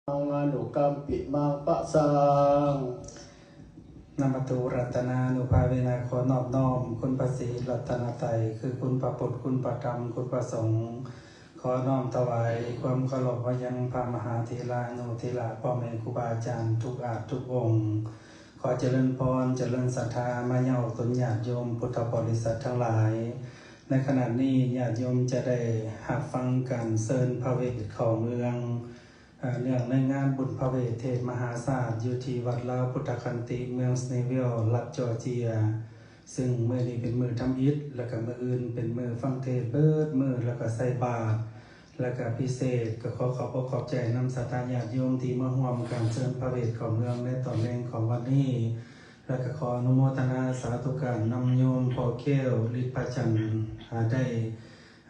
ອະນຸກຳປິມັງປະສັງ ນະມະຕຸ ລັດຕະນານຸພາເວນະ ຂໍນອບນ້ອມຄຸນພະສີລັດຕະນະໄຕ ຄືຄຸນພະພຸດ ຄຸນພະທຳ ຄຸນພະສົງ, ຂໍນ້ອມຖວາຍຄວາມເຄົາລົບມາຍັງພະມະຫາເຖລານຸເຖລະ ພໍ່ແມ່ຄູບາອາຈານທຸກອາດທຸກອົງ. ຂໍຈະເລີນພອນ ຈະເລີນສັດທາມາຍັງອອກຕົນຍາດໂຍມພຸດທະບໍລິສັດທັງຫຼາຍ. ໃນຂະນະນີ້ ຍາດໂຍມຈະໄດ້ຮັບຟັງການເຊີນພະເວດເຂົ້າເມືອງ ເອີ່ ເນື່ອງໃນງານບຸນພະເວດເທດມະຫາຊາດ ຢູ່ທີ່ວັດລາວພຸດທະຂັນຕິ ເມືອງສະນີວິວ ລັດຈໍເຈຍ, ຊຶ່ງມື້ນີ້ເປັນມື້ທຳອິດ ແລະກະມື້ອື່ນເປັນມື້ຟັງເທດເບິດມື້ ແລະກະໃສ່ບາດ ແລະກະພິເສດ ກະຂໍຂອບອົກຂອບໃຈນຳສັດທາຍາດໂຍມທີ່ມາຮ່ວມການເຊີນພະເວດເຂົ້າເມືອງໃນຕອນແລງຂອງວັນນີ້ ແລະກະຂໍອະນຸໂມທະນາສາທຸການນຳໂຍມພໍ່ແກ້ວ ລິດພະຈັນ ອາ ໄດ້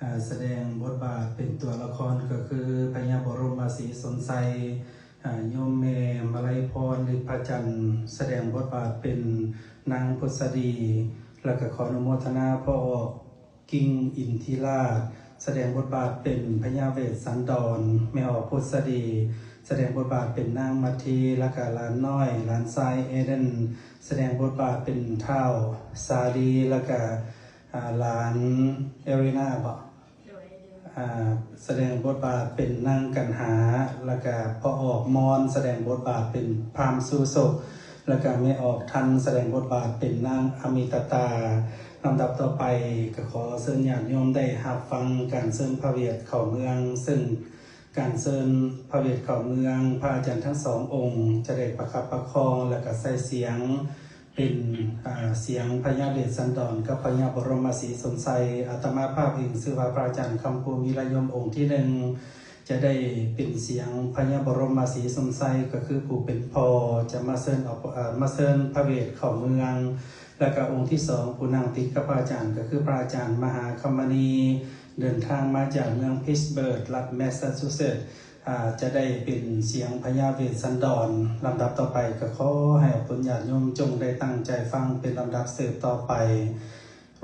ອາ ສະແດງບົດບາດເປັນຕົວລະຄອນ ກໍຄືພະຍາບໍລົມມະສີຊົນໄຊ, ອາ ໂຍມແມ່ມະໄລພອນ ລິດພະຈັນ ສະແດງບົດບາດເປັນນາງພຸດສະດີ, ແລະກະຂໍອະນຸໂມທະນາພໍ່ອອກ ກິ່ງອິນທິລາດ ສະແດງບົດບາດເປັນພະຍາເວດສັນດອນ, ແມ່ອອກພຸດສະດີ ສະແດງບົດບາດເປັນນາງມັດທີ ແລະກະຫຼານນ້ອຍ ຫຼານຊາຍເອເດນ ສະແດງບົດບາດເປັນທ້າວສາລີ ແລະກະ ອາ ຫຼານເອຣີນາບໍ? ໂດຍ ອາ ສະແດງບົດບາດເປັນນາງກັນຫາ ແລະກະພໍ່ອອກມອນ ສະແດງບົດບາດເປັນພາມຊູໂຊກ ແລະກະແມ່ອອກທັນ ສະແດງບົດບາດເປັນນາງອາມິຕະຕາ. ລຳດັບຕໍ່ໄປ ກະຂໍເຊີນຍາດໂຍມໄດ້ຮັບຟັງການເຊີນພະວຽດເຂົ້າເມືອງ, ເຊິ່ງການເຊີນພະວຽດເຂົ້າເມືອງ ພະອາຈານທັງສອງອົງຈະໄດ້ປະຄັບປະຄອງ ແລະກະໃຊ້ສຽງ ເປັນ ອາ ສຽງພະຍາເວດສັນດອນກັບພະຍາບໍລົມມະສີຊົນໄຊ. ອາດຕະມາພາບເອງຊື່ວ່າພະອາຈານຄຳພູ ວິລະຍົມ ອົງທີໜຶ່ງ ຈະໄດ້ເປັນສຽງພະຍາບໍລົມມະສີຊົນໄຊ ກໍຄືຜູ້ເປັນພໍ່ຈະມາເຊີນເອົາ ອາ ມາເຊີນພະເວດເຂົ້າເມືອງ ແລະກະອົງທີສອງ ຜູ້ນັ່ງຕິດກັບພະອາຈານ ກໍຄືພະອາຈານມະຫາຄຳມະນີ ເດີນທາງມາຈາກເມືອງພິດສະເບີກ ລັດແມສຊາຊູເຊັດ ອາ ຈະໄດ້ເປັນສຽງພະຍາເວດສັນດອນ. ລຳດັບຕໍ່ໄປ ກໍຂໍໃຫ້ອອກຕົນຍາດໂຍມຈົ່ງໄດ້ຕັ້ງໃຈຟັງເປັນລຳດັບສືບຕໍ່ໄປ.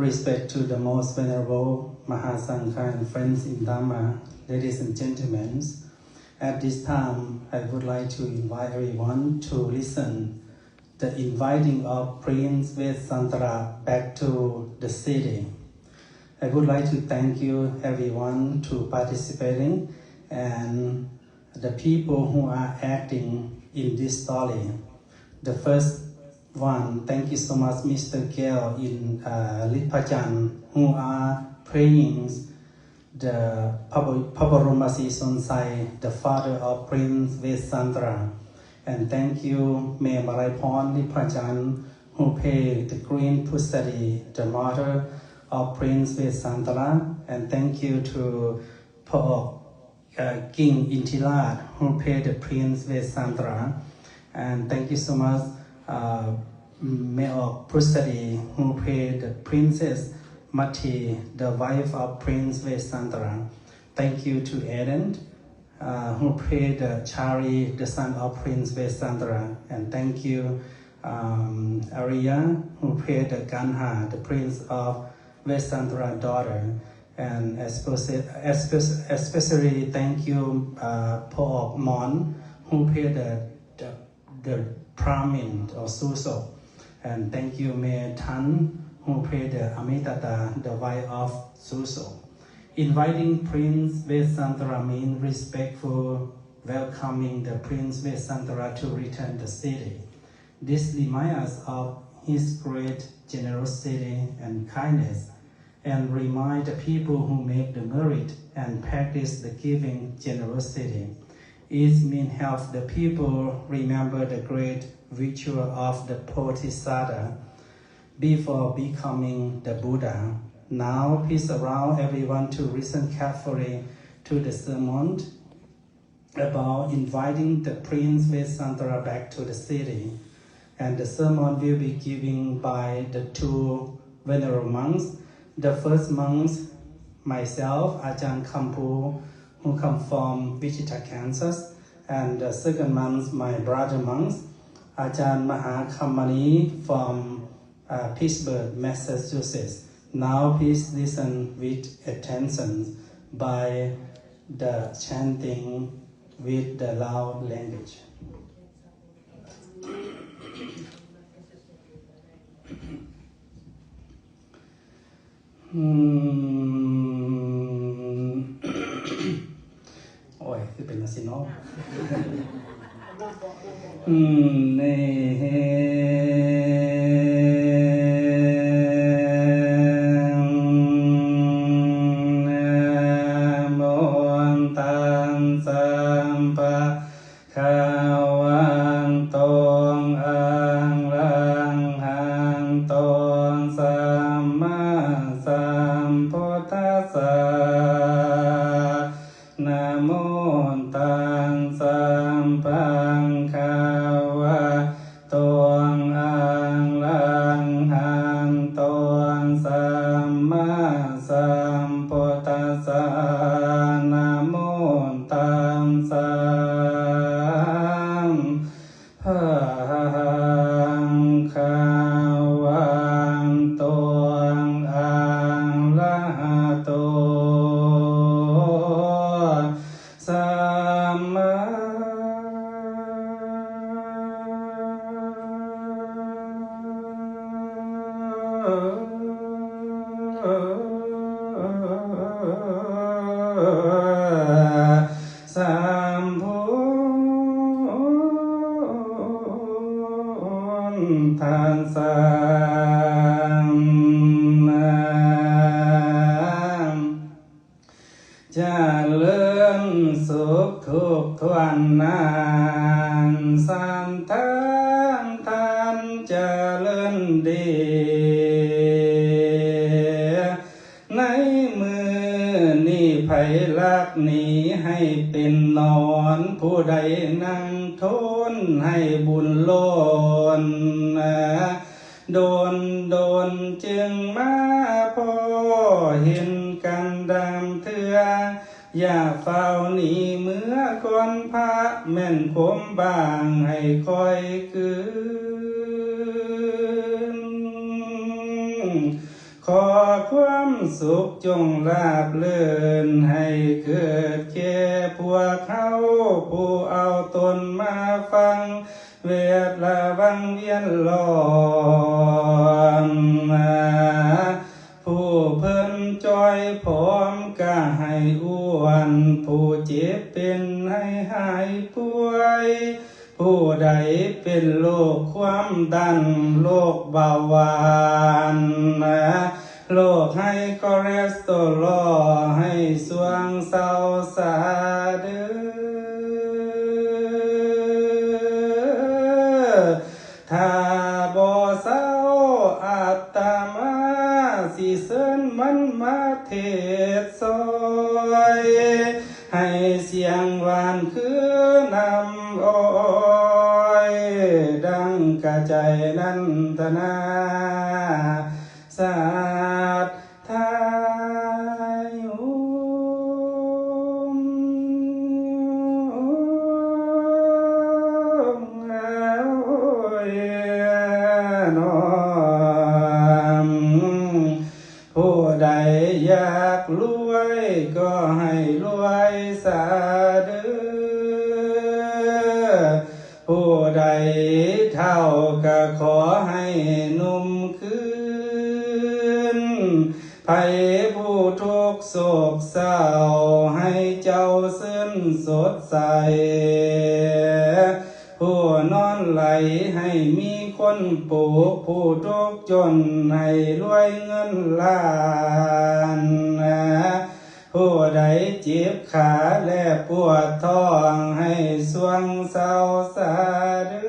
Respect to the most venerable Mahasangha and friends in Dhamma, ladies and gentlemen. At this time, I would like to invite everyone to listen the inviting of Prince Vesantara back to the city. I would like to thank you everyone to participating and the people who are acting in this story. The first one, thank you so much, Mister Gael in, uh, Litpajan, who are playing the Pabo-, Paboromasi Sonsai, the father of Prince Vesantara. And thank you, Mae Malaiphorn Litpajan, who played the Queen Pusadi, the mother of Prince Vesantara. And thank you to ພໍ່ອອກ uh, King Intirat, who played the Prince Vesantara. And thank you so much, uh, Mae Awk Pusadi, who played the Princess Mati, the wife of Prince Vesantara. Thank you to Eden, uh, who played the Chari, the son of Prince Vesantara. And thank you, um, Arya, who played the Ganha, the prince of Vesantara daughter. And especially, especially thank you, uh, ພໍ່ອອກມອນ who played the, the, the Brahmin or Suso. And thank you, Mae Tan, who played the Amitata, the wife of Suso. Inviting Prince Vesantara means respectful welcoming the Prince Vesantara to return the city. This reminds us of his great generosity and kindness, and remind the people who make the merit and practice the giving generosity. It means help the people remember the great virtue of the Bodhisattva before becoming the Buddha. Now, please allow everyone to listen carefully to the sermon about inviting the Prince Vesantara back to the city. And the sermon will be given by the two venerable monks. The first monk, myself, Ajahn Khampu, who come from Wichita, Kansas. And the second monk, my brother monk, Ajahn Mahakamani from, uh, Pittsburgh, Massachusetts. Now please listen with attention by the chanting with the loud language. ອືມ ໂອ້ຍ ຄືເປັນຈັ່ງຊີ້ເນາະ. ອືມ ເນ ນະໂມຕັດສະ ພະຄະວະໂຕ ອະລະຫັງໂຕ ສຳມາສຳພຸດທັດສະ. ນະໂມຕັດສະ ພະຄະວະໂຕ ອະລະຫັງໂຕ ສຳມາສຳພຸດທັດສະ. ນະໂມຕັດສະ ພະຄະວະໂຕ ອະລະຫະໂຕ ສຳມາສຳພຸດທັດສະ. ຈະເລີນສຸກທຸກທວນນານ ສັນຖານທ່ານຈະເລີນດີ. ໃນມື້ນີ້ໃຜລັກໜີໃຫ້ເປັນໜອນ ຜູ້ໃດນັ່ງທົນໃຫ້ບຸນລົ້ນ. ດົນໆຈຶ່ງມາພໍ້ເຫັນກັນດາມເທື່ອ ຢ່າຟ້າວໜີເມືອກ່ອນພະ ແມ່ນຄວາມບາງໃຫ້ຄ່ອຍກືນ. ຂໍຄວາມສຸກຈົ່ງລາບເລີນໃຫ້ເກີດແກ່ພວກເຮົາ ຜູ້ເອົາຕົນມາຟັງ ເວດລະວັງວຽນລ້ອມ ຜູ້ເພິ່ນຈ່ອຍຜອມກະໃຫ້ອ້ວນ ຜູ້ເຈັບເປັນໃຫ້ຫາຍປ່ວຍ ຜູ້ໃດເປັນໂລກຄວາມດັນ ໂລກເບົາຫວານ ໂລກໄຮຄໍເລສໂຕລໍ ໃຫ້ຊ່ວງເຊົາຊາເດີ. ຖ້າບໍ່ເຊົາ ອາດຕະມາຊິເຊີນມັນມາເທດຊ່ອຍ ໃຫ້ສຽງຫວານຄືນ້ຳອ້ອຍ ດັ່ງກະໄຈນັນທະນາ ສາດ ທາຍໂຮມ ເອີຍ ນ້ອມ ຜູ້ໃດຢາກລວຍກໍໃຫ້ລວຍຊາເດີ. ຜູ້ໃດເຖົ້າກະຂໍໃຫ້ໜຸ່ມຄືນ ໃຜຜູ້ທຸກໂສກເສົ້າ ໃຫ້ເຈົ້າຊື່ນສົດໃສ ຜູ້ນອນໄຫຼໃຫ້ມີຄົນປູກ ຜູ້ທຸກຈົນໃຫ້ລວຍເງິນລ້ານ. ຜູ້ໃດເຈັບຂາແລະປວດທ້ອງ ໃຫ້ຊ່ວງເຊົາຊາເດີ.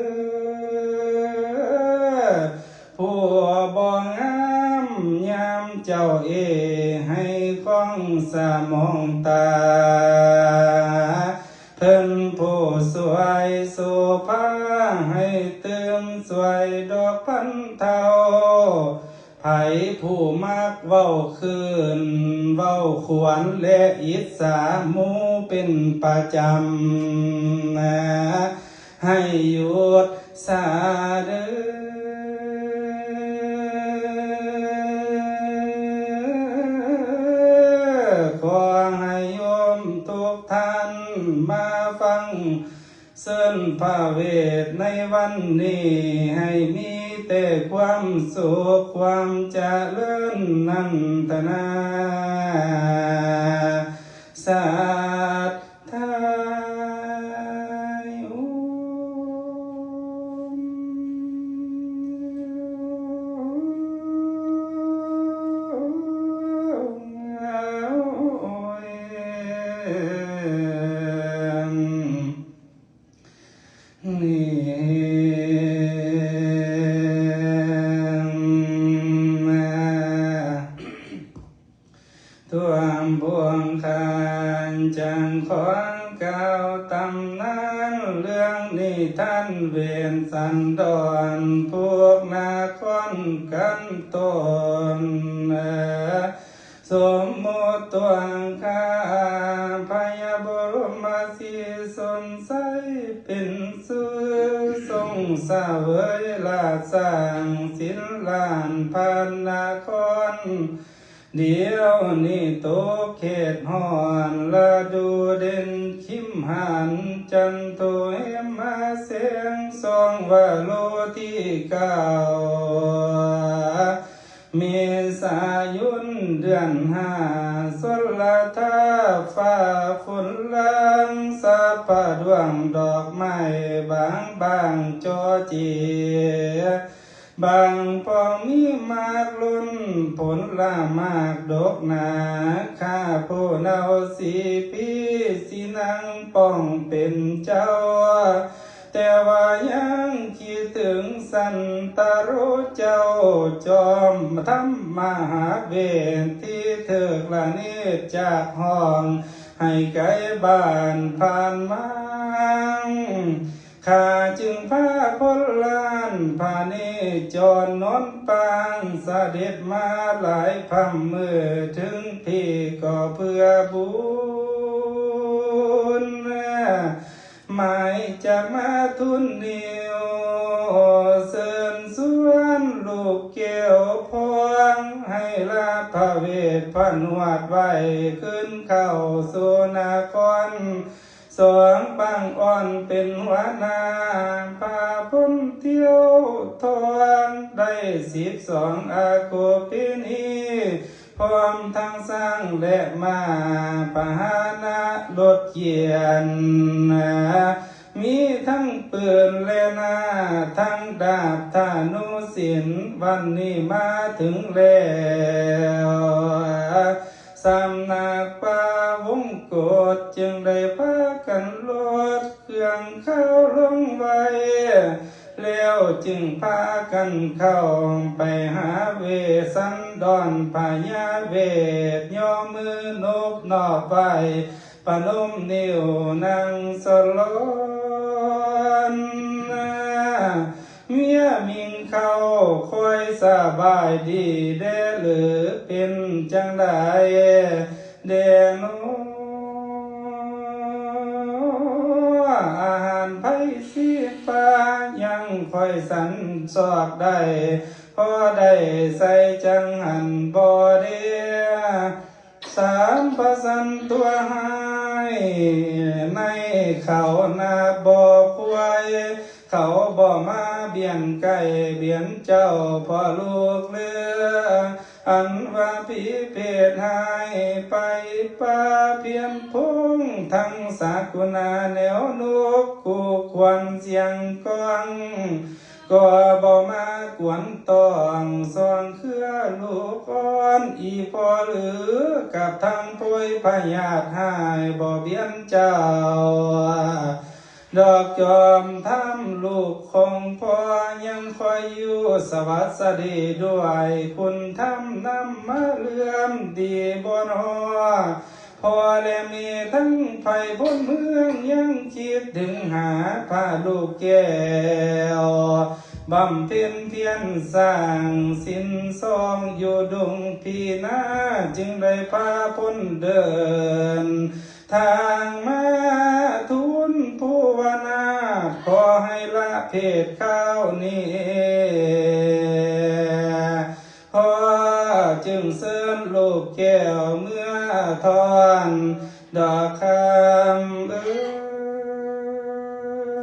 ຜູ້ບໍ່ງາມຍາມເຈົ້າເອ ໃຫ້ຄ່ອງສະໝອງຕາ ເພິ່ນຜູ້ຊ່ວຍໂສພາ ໃຫ້ຕື່ມຊ່ວຍດອກພັນເທົ້າ. ໃຜຜູ້ມັກເວົ້າຄືນ ເວົ້າຂວັນ ແລະ ອິດສາໝູ່ເປັນປະຈຳ ໃຫ້ຢຸດຊາເດີ. ຂໍໃຫ້ໂຍມທຸກທ່ານມາຟັງ ເຊີນພະເວດໃນວັນນີ້ ໃຫ້ມີແຕ່ຄວາມສຸກ ຄວາມຈະເລີນນັນທະນາ ສັດທາ. ຖ້ວມພວງຄານ ຈັ່ງຂໍກ່າວຕຳນານເລື່ອງນິທານເວດສັນດອນ ພວກນະຄອນກັນຕົ້ນ ສົມມຸດຕົວຂ້າ ພະຍາບໍລົມມະສີສົນໄຊ ເປັນຊື່ຊົງສະເຫວີຍລາດສ້າງສິນລ້ານພັນນະຄອນ ດຽວນີ້ຕົກເຂດຮ້ອນລະດູເດັ່ນ ຄິມຫັນຈັນໂທເຮມມາແສງສ່ອງ ວາໂລທີເກົ້າ ເມສາຍົນເດືອນຫ້າ ຊົນລະທາຟ້າຝົນລາງ ສະພະດວງດອກໄມ້ບາງບາງຈໍເຈຍ ບາງປ່ອງມີໝາກຫຼົ່ນ ຜົນລະໝາກດົກໜາ ຂ້າຜູ້ເນົ່າສີ່ປີ ຊິນັ່ງປ່ອງເປັນເຈົ້າ ແຕ່ວ່າຍັງຄິດເຖິງສັນຕະໂລເຈົ້າ ຈອມທຳມະຫາເວດ ທີ່ຖືກລະເນດຈາກຫ້ອງ ໃຫ້ໄກບ້ານຜ່ານມາ ຂ້າຈຶ່ງພາພົນລ້ານພະເນຈອນນອນປາງ ສະເດັດມາຫຼາຍພຳມື້ ເຖິງພີ້ກໍເພື່ອບຸນ ໝາຍຈາກມາທູນນິວ ເຊີນຊວນລູກແກ້ວພອງ ໃຫ້ລາພະເວດພະນວດໄວ້ ຄືນເຂົ້າສູ່ນະຄອນ ສອງປາງອ່ອນເປັນຫົວໜ້າ ພາພົນທຽວທອນ ໄດ້ສິບສອງອາໂກເປນີ ພ້ອມທັງຊ້າງ ແລະ ມ້າພາຫະນະລົດກຽນ ມີທັງປືນ ແລະ ໜ້າ ທັງດາບທະນູສິນ ວັນນີ້ມາເຖິງແລ້ວ ສຳນັກປ່າວົງກົດ ຈຶ່ງໄດ້ພາກັນລົດເຄື່ອງເຂົ້າລົງໄວ້ ແລ້ວຈຶ່ງພາກັນເຂົ້າໄປຫາເວດສັນດອນພະຍາເວດ ຍໍມືນົບນອບໄຫວ້ ປະນົມນິ້ວນັ່ງສະຫຼອນ ເມຍມິ່ງເຂົ້າ ຄ່ອຍສະບາຍດີແດ່ເລີ ເປັນຈັ່ງໃດແດ່ນໍ ອາຫານໄພສີປາ ຍັງຄ່ອຍສັນຊອກໄດ້ ພໍໄດ້ໃສ່ຈັງຫັນບໍ່ເດ ສາມພະສັນຕົວຮ້າຍ ໃນເຂົານັບບໍ່ຄວາຍ ເຂົາບໍ່ມາບຽນໃກ້ບຽນເຈົ້າ ພໍ່ລູກເຫຼືອ ອັນວ່າຜີເປດຮ້າຍ ໄປປ່າພຽນພົງ ທັງສັດກຸນາແນວນົກ ຄູ່ຄວນສຽງກ້ອງ ກໍບໍ່ມາກວນຕ້ອງ ຊ່ອງເຄືອລູກອ່ອນ ອີ່ພໍ່ຫຼື ກັບທັງໂພຍພະຍາດຮ້າຍ ບໍ່ບຽນເຈົ້າດອກ ຈອມທຳລູກຂອງພໍ່ ຍັງຄອຍຢູ່ສະຫວັດສະດີດ້ວຍ ຄຸນທຳນຳມາເຫຼືອມດີບໍ່ນໍ ພໍ່ແລະແມ່ທັງໄພພົນເມືອງ ຍັງຄິດເຖິງຫາພະລູກແກ້ວ ບຳເພັນພຽນສ້າງສິນຊອງ ຢູ່ດົງພີນາ ຈຶ່ງໄດ້ພາພົນເດີນທາງມາທູນພູວະນາດ ຂໍໃຫ້ລະເພດຄາວນີ້ ພໍ່ຈຶ່ງເຊີນລູກແກ້ວເມືອທອນ ດອກຄຳເອີຍ.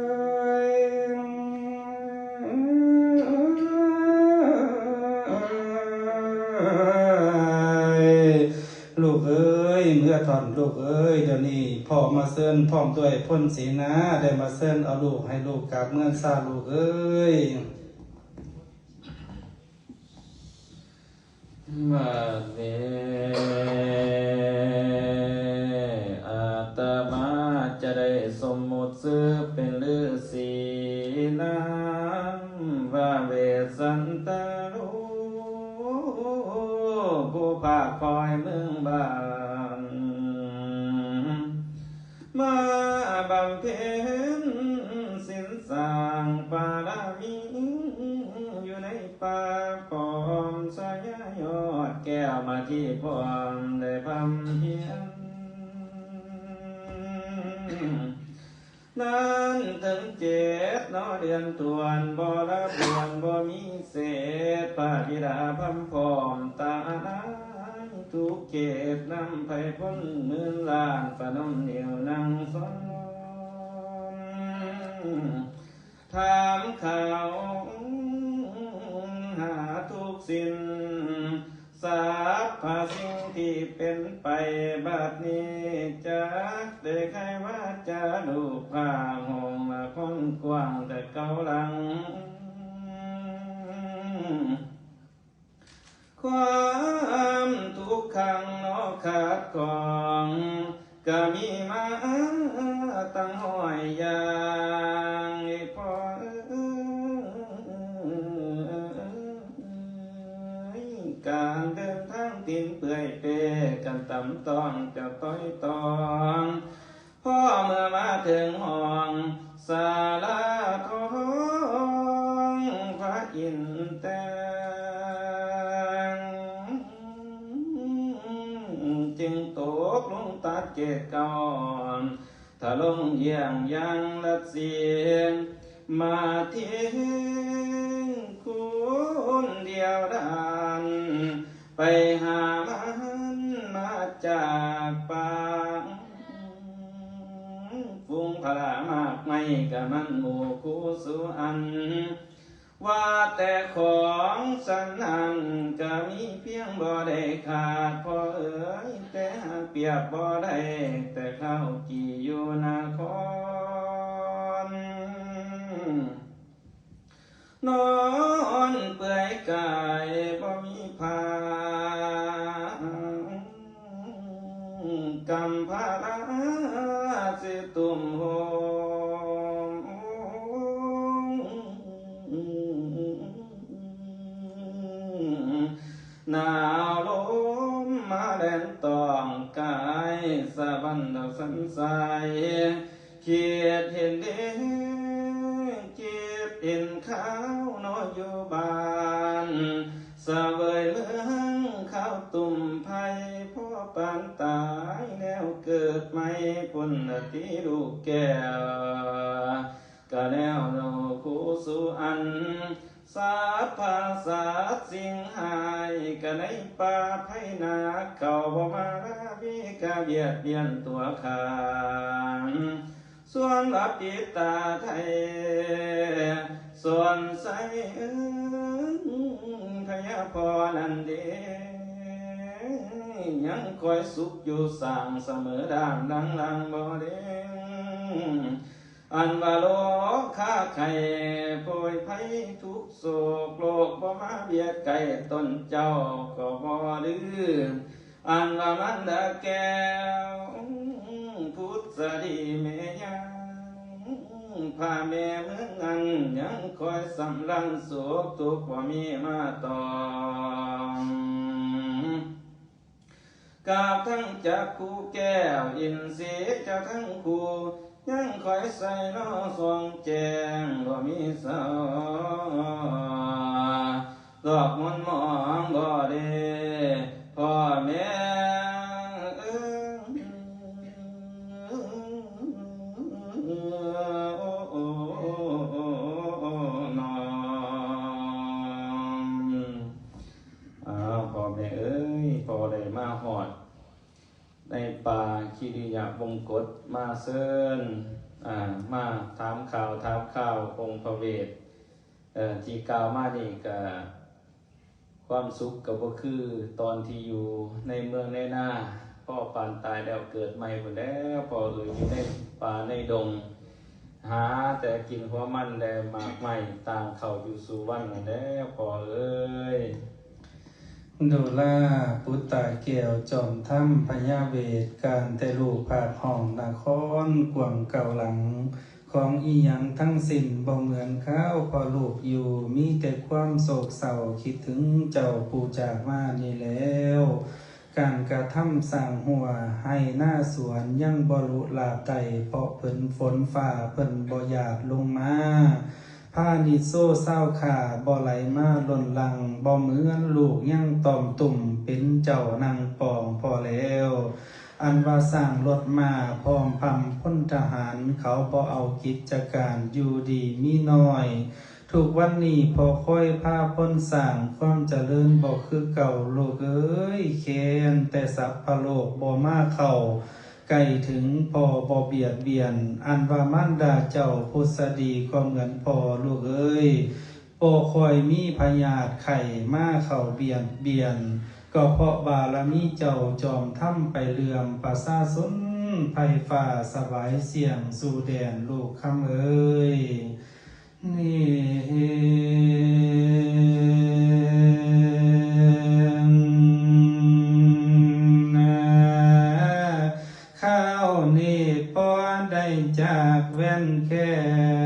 ທ່ານລູກເອີຍ ດຽວນີ້ພໍ່ມາເຊີນພ້ອມດ້ວຍພົນເສນາ ໄດ້ມາເຊີນເອົາລູກ ໃຫ້ລູກກັບເມືອຊາ ລູກເອີຍ. ບັດນີ້ອາດຕະມາຈະໄດ້ສົມມຸດຊື່ເປັນລືສີນາມວ່າເວດສັນຕະໂລ ຜູ້ພາກພອຍເມືອງບ້ານ ມາບຳເພັນສິນສ້າງບາລະມີ ຢູ່ໃນປ່າພ້ອມຊາຍາຍອດແກ້ວ ມາທີ່ພ້ອມໄດ້ພຳພຽນ ນັ້ນເຖິງເຈັດເນາະເດືອນຖ້ວນ ບໍ່ລະບວນບໍ່ມີເສດ ພະບິດາພຳພ້ອມຕາລາຍທຸກເຂດ ນຳໄພພົນໝື່ນລ້ານ ປະນົມນິ້ວນັ່ງສອນ ຖາມຂ່າວຫາທຸກສິ່ງ ສັບພະສິ່ງທີ່ເປັນໄປ ບັດນີ້ຈັກໄດ້ໄຂວາຈາ ລູກພາຫ້ອງລະຄອນກວ້າງແຕ່ເກົ່າຫຼັງ ຄວາມທຸກຂັງເນາະຂັດຂ້ອງ ກະມີມາຕັ້ງຮ້ອຍຢ່າງ ພໍ່ເອີຍ ການເດີນທາງຕີນເປື່ອຍເປ ກັນຕຳຕ້ອງຈະຕ້ອຍຕ້ອງ ພໍເມື່ອມາເຖິງຫ້ອງສາລາທອງພະອິນແຕ່ງ ຈຶ່ງຕົກລົງຕັດເກດເກົ່າ ທະລົງຢ້ຽງຢ່າງລັດສີ ມາເຖິງຄົນດຽວດານ ໄປຫາມັນມາຈາກປ່າ ຝູງພະລາໝາກໄມ້ກະມັນໝູ່ຄູ່ສູ່ອັນ ວ່າແຕ່ຂອງສັນນັ້ນກະມີພຽງບໍ່ໄດ້ຂາດ ພໍ່ເອີຍ ແຕ່ຫາກປຽບບໍ່ໄດ້ ແຕ່ເຂົ້າກີ່ຢູ່ນະຄອນ ນອນເປື່ອຍກາຍບໍ່ມີຜ້າ ກຳພະລາຊິຕຸ້ມໂຮມ ໜາວລົມມາແລ່ນຕ້ອງກາຍ ສະບັນດອກສັນຊາຍ ຄິດເຫັນເດ ຄິດເຫັນຄາວເນາະຢູ່ບ້ານ ສະເຫວີຍເມືອງຄາວຕຸ້ມໄພ ພໍປານຕາຍແລ້ວເກີດໃໝ່ ພຸ້ນລະຕິລູກແກ້ວ ກະແລ້ວເນາະຄູ່ສູ່ອັນ ສັບພະສັດສິ່ງຮ້າຍ ກະໃນປ່າໄພນາ ເຂົ້າບໍ່ມາລາວີ ກະບຽດບຽນຕົວຂ້າ ສ່ວນວ່າປິດຕາໄທ ສອນໄຊເອີຍ ພະຍາພໍ່ນັ້ນເດ ຍັງຄອຍສຸກຢູ່ສ້າງສະເໝີດາມດັງຫຼັງບໍ່ເລັງ ອັນວ່າໂລຄາໄຂ້ໂພຍໄພທຸກໂສກ ໂລກບໍ່ມາບຽດໃກ້ຕົນເຈົ້າກໍບໍ່ລື ອັນວ່າມານດາແກ້ວ ພຸດສະດີແມ່ຍ່າງ ພາແມ່ເມືອງນັ້ນ ຍັງຄອຍສຳລັນໂສກທຸກບໍ່ມີມາຕ້ອງ ກາບທັງຈັກຄູ່ແກ້ວ ອິນຊີເຈົ້າທັງຄູ່ ຍັງຄອຍໃສ່ນອສ່ອງແຈ້ງ ບໍ່ມີສາວ ຫຼອກມົນມອງບໍ່ເດ ພໍ່ແມ່ເອີຍ ໂອ້ ໂອ້ ໂອ້ ໂອ້ ໂອ້ ໂອ້ ໂອ້ ໂອ້ ໂອ້ ໂອ້ ໂອ້ ໂອ້ ອ້າວ ພໍ່ແມ່ເອີຍ ພໍ່ໄດ້ມາຮອດໃນປ່າຄິລິຍະວົງກົດ ມາເຊີນ ອ່າ ມາຖາມຂ່າວຖາມຄາວອົງພະເວດ ເອີ ທີ່ກ່າວມານີ້ກະ ຄວາມສຸກກະບໍ່ຄືຕອນທີ່ຢູ່ໃນເມືອງໃນນາ ພໍປານຕາຍແລ້ວເກີດໃໝ່ພຸ້ນແລ້ວພໍ່ເອີຍ ຢູ່ໃນປ່າໃນດົງ ຫາແຕ່ກິນຫົວມັນແລະໝາກໄມ້ ຕ່າງເຂົ້າຢູ່ສູ່ວັນນັ້ນແຫຼະພໍ່ເອີຍ. ໂດລາ ປຸດຕາແກ້ວ ຈອມທຳ ພະຍາເວດ ການແຕ່ລູກພາກຫ້ອງນະຄອນກວາງເກົ່າຫຼັງ ຂອງອີ່ຫຍັງທັງສິ້ນບໍ່ເໝືອນຄາວພໍ່ລູກຢູ່ ມີແຕ່ຄວາມໂສກເສົ້າຄິດເຖິງເຈົ້າຜູ້ຈາກມານີ້ແລ້ວ. ການກະທຳສ້າງຮົ້ວໄຮ່ນາສວນຍັງບໍ່ລຸລາບໄດ້ ເພາະເພິ່ນຝົນຟ້າເພິ່ນບໍ່ຢາດລົງມາ ພານິດໂຊຊາວຂ້າບໍ່ໄຫຼມາລົ້ນຫຼັ່ງ ບໍ່ເໝືອນລູກຍັງຕ້ອມຕຸ້ມເປັນເຈົ້ານັ່ງປອງພໍແລ້ວ. ອັນວ່າຊ້າງລົດມ້າພ້ອມພຳພົນທະຫານ ເຂົາບໍ່ເອົາກິດຈະການຢູ່ດີມີນ້ອຍ ທຸກວັນນີ້ພໍ່ຄອຍພາພົນສ້າງ ຄວາມຈະເລີນບໍ່ຄືເກົ່າລູກເອີຍ ແຄ້ນແຕ່ສັບພະໂລກບໍ່ມາເຂົ້າໃກ້ເຖິງ ພໍ່ບໍ່ບຽດບຽນ ອັນວ່າມານດາເຈົ້າພຸດສະດີກໍເໝືອນພໍ່ລູກເອີຍ ບໍ່ຄ່ອຍມີພະຍາດໄຂ້ມາເຂົ້າບຽດບຽນ ກໍເພາະບາລະມີເຈົ້າຈອມທຳໄປເຫຼື່ອມ ປະຊາຊົນໄພຟ້າສະບາຍສ່ຽງສູ່ແດນລູກຄຳເອີຍ. ນີ້ ຄາວນີ້ພໍໄດ້ຈາກແວ່ນແຄ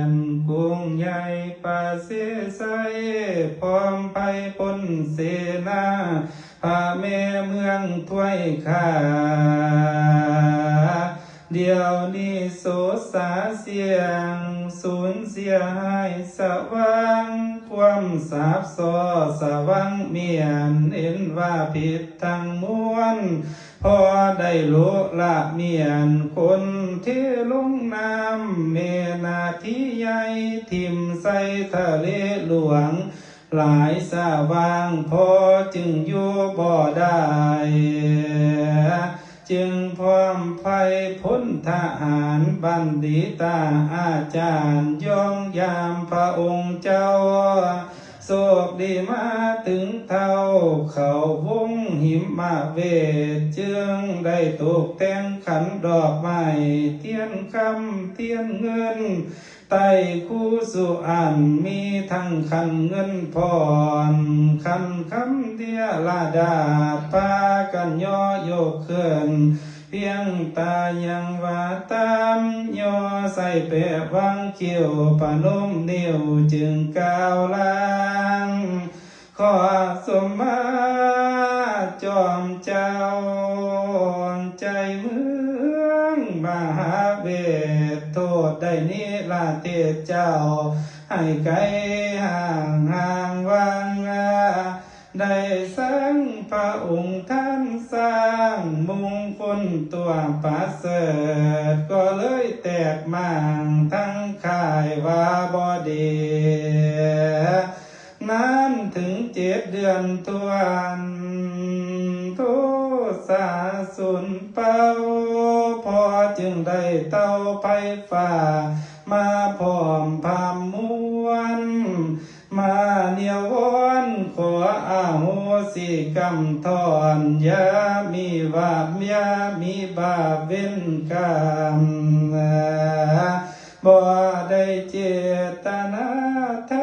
ນ ກຸງໃຫຍ່ປະເສໄຊ ພ້ອມໄພພົນເສນາ ພະແມ່ເມືອງຖ້ວຍຂ້າ ດຽວນີ້ໂສສາສຽງ ສູນເສຍຫາຍສະຫວ່າງ ຄວາມສາບສໍ້ສະຫວ່າງມ້ຽນ ເຫັນວ່າຜິດທັງມວນ ພໍໄດ້ໂລະລະມ້ຽນ ຄົນເທລົງນ້ຳແມ່ນາທີໃຫຍ່ ຖິ້ມໃສ່ທະເລຫຼວງ ຫຼາຍສະຫວ່າງ ພໍຈຶ່ງຢູ່ບໍ່ໄດ້ ຈຶ່ງພ້ອມໄພພົນທະຫານ ບັນດິຕາອາຈານ ຍ່ອງຢາມພະອົງເຈົ້າ ໂຊກດີມາເຖິງເທົ່າ ເຂົ້າວົງຫິມະເວດ ຈຶ່ງໄດ້ຕົກແຕ່ງຂັນດອກໄມ້ ທຽນຄຳທຽນເງິນ ໄຕ້ຄູ່ສຸອັນ ມີທັງຂັນເງິນຜ່ອນ ຂັນຄຳເທລະດາດ ພາກັນຍໍຍົກຂຶ້ນ ພຽງຕາຍັງວ່າຕາມ ຍໍໃສ່ແປະວາງຄິ້ວ ປະນົມນິ້ວຈຶ່ງກ່າວລາ ຂໍສົມມາຈອມເຈົ້າ ໃຈເມືອງມະຫາເວດ ໂທດໄດ້ນິລະເທດເຈົ້າ ໃຫ້ໄກຫ່າງຫ່າງວ່າງ ໄດ້ສັງພະອົງທ່ານສ້າງ ມຸງຄຸນຕົວປະເສີດ ກໍເລີຍແຕກໝ້າງ ທັງຄ້າຍວ່າບໍ່ດີ ນານເຖິງເຈັດເດືອນຖ້ວນ ໂທສາສູນເປົ່າ ພໍ່ຈຶ່ງໄດ້ເຕົ້າໄຟຟ້າ ມາພ້ອມພາມມວນ ມານຽວວອນ ຂໍອະໂຫສິກຳທ່ອນ ຢ່າມີວາບ ຢ່າມີບາບເວນກຳ ບໍ່ໄດ້ເຈດຕະນາທ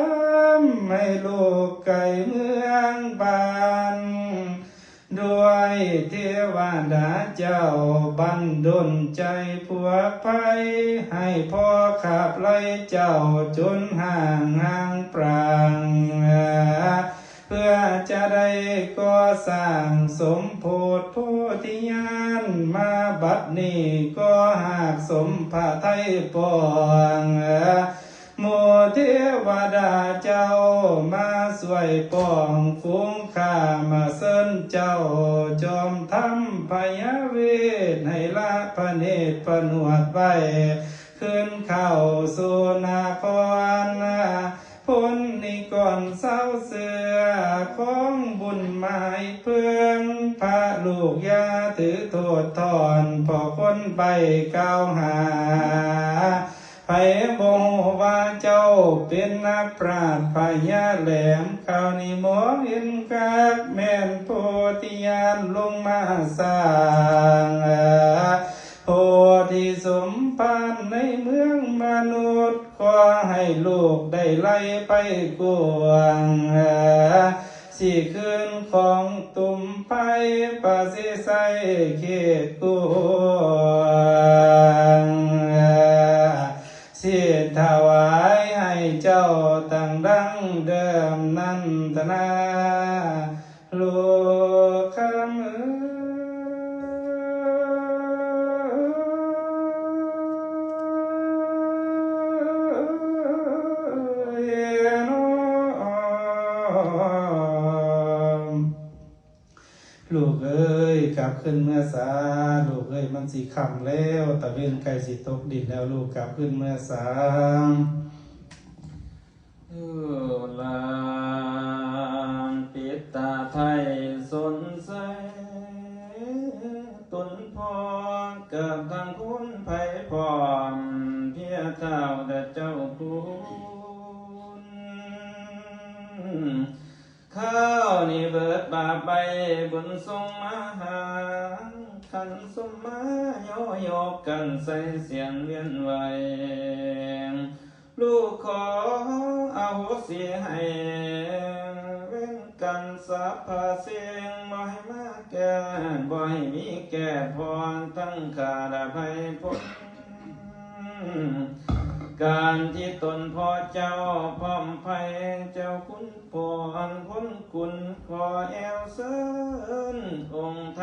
ຳ ໃຫ້ລູກໄກເມືອງບ້ານ ດ້ວຍເທວະດາເຈົ້າ ບັນດົນໃຈພວກໄພ ໃຫ້ພໍ່ຂັບໄລ່ເຈົ້າ ຈົນຫ່າງຫ່າງປາງ ເພື່ອຈະໄດ້ກໍ່ສ້າງສົມໂພດໂພທິຍານ ມາບັດນີ້ກໍຫາກສົມພະໄທປອງ ໝູ່ເທວະດາເຈົ້າມາຊ່ວຍປ້ອງຝູງຂ້າ ມາເຊີນເຈົ້າຈອມທຳພະຍາເວດ ໃຫ້ລະພະເນດພະໜວດໄວ້ ຄືນເຂົ້າສູ່ນະຄອນ ພົນນິກອນຊາວເຊື້ອ ຂອງບຸນໝາຍເພິ່ງ ພະລູກຢ່າຖືໂທດຖອນ ເພາະຄົນໄປກ່າວຫາ ໃຜບໍ່ຮູ້ວ່າເຈົ້າເປັນນັກປາດພະຍາແຫຼມ ຄາວນີ້ມອງເຫັນຄັກ ແມ່ນໂພທິຍານລົງມາສ້າງ ໂພທິສົມພານໃນເມືອງມະນຸດ ຂໍໃຫ້ລູກໄດ້ໄລ່ໄປກວາງ ຊິຄືນຂອງຕຸມໄພ ປະສິໄຊເຂດກວາງ ສິຖະຫວາຍໃຫ້ເຈົ້າຕັ້ງດັງເດີມນັ້ນຕະນາ ລູກຄຳເອີຍ ລູກເອີຍ ກັບຄືນເມືອສາ ລູກເອີຍ ມັນຊິຄ່ຳແລ້ວ ຕາເວັນໃກ້ຊິຕົກດິນແລ້ວ ລູກກັບຄືນເມືອສາ. ລູກຫຼານປິດຕາໄພສົນໃສ ຕົນພໍ່ກັບທັງຄຸນໄພພ້ອມ ເພຍທ້າວແດ່ເຈົ້າຄຸນ ຄາວນີ້ເບີດບາບໃບບຸນສົ່ງມາຫາ ຂັນສົມມາຍໍຍົກກັນໃສ່ສຽນວຽນໄຫວ ລູກຂໍອະໂຫສິໃຫ້ ເວນກຳສັບພະສິ່ງ ບໍ່ໃຫ້ມາແກ້ ບໍ່ໃຫ້ມີແກ້ພ້ອນ ທັງຂ້າລະໄພພົນ ການທີ່ຕົນພໍ່ເຈົ້າພ້ອມໄພ ເຈົ້າຄຸນພອນພົນຄຸນ ຂໍແອວເຊີນອົງໄທ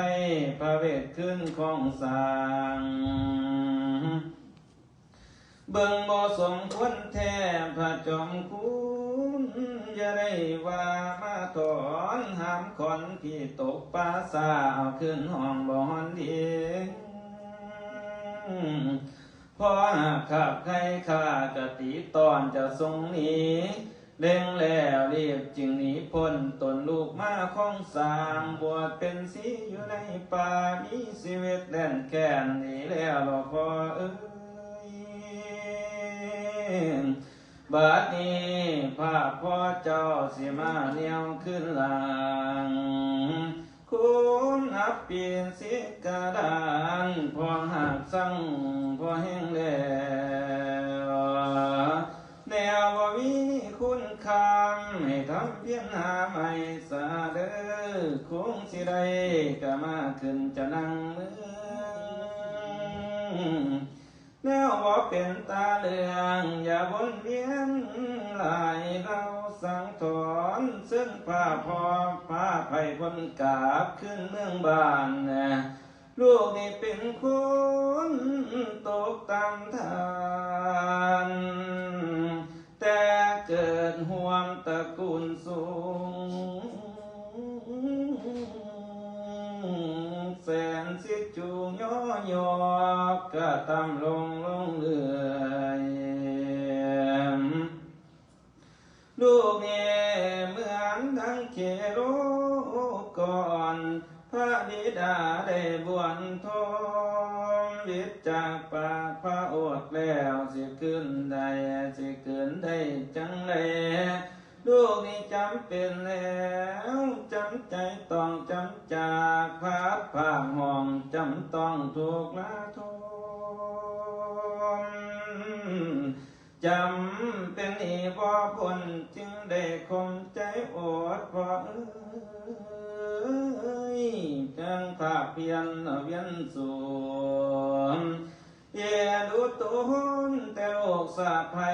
ພະເວດຄືນຄອງສາງ ເບິ່ງບໍ່ສົມຄວນແທ້ພະຈອມຄຸນ ຢ່າໄດ້ວ່າມາຖອນຫາມຂອນທີ່ຕົກປ່າຊ້າ ເອົາຄືນຫ້ອງບໍ່ຮອນດີ ພໍຫາກຂາບໄຄຂ້າກະຕີຕ້ອນຈະສົ່ງໜີ ເລັ່ງແລ້ວລີບຈຶ່ງໜີພົ້ນ ຕົນລູກມາຄອງສາງ ບວດເປັນຊີຢູ່ໃນປ່າ ມີຊີວິດແລ່ນແຄ້ນ ດີແລ້ວລະພໍ່ເອີຍ ບາດນີ້ພາກພໍ່ເຈົ້າຊິມາແນວຄືນຫຼັງ ຄຸນອັບປີນສິກະດານ ພໍຫາກສັງພໍແຮງແລ້ວ ແນວບໍ່ມີຄຸນຄຳ ໃຫ້ທຳພຽນຫາໃໝ່ສາເດີ ຄົງຊິໄດ້ກະມາຂຶ້ນຈະນັ່ງເມືອງ ແນວບໍ່ເປັນຕາເລື່ອງ ຢ່າວົນວຽນຫຼາຍ ເຮົາສັ່ງຖອນເຊີນພາພໍ່ ພາໄພພົນກາບຄືນເມືອງບ້ານ ລູກນີ້ເປັນຄົນຕົກຕ່ຳທ່ານ ແຕ່ເກີດຮ່ວມຕະກູນສູງ ແສນສິດຈູງຍໍຍອກ ກະຕ່ຳລົງລົງເລື້ອຍ ລູກນີ້ເໝືອນດັ່ງເຄໂລກອນ ພະບິດາໄດ້ບວນທອມ ວິດຈາກປາກພະໂອດແລ້ວ ຊິຄືນໄດ້ ຊິຄືນໄດ້ຈັ່ງໃດ ລູກນີ້ຈຳເປັນແລ້ວ ຈຳໃຈຕ້ອງຈຳຈາກ ພາດພາກຫ້ອງ ຈຳຕ້ອງທຸກລາທົນ ຈຳເປັນໜີບໍ່ພົ້ນ ຈຶ່ງໄດ້ຂົ່ມໃຈອົດ ພໍ່ເອີຍ ຈັ່ງພາກພຽນວຽນສູນ ເອັນດູຕົນແຕ່ລູກສະໃພ້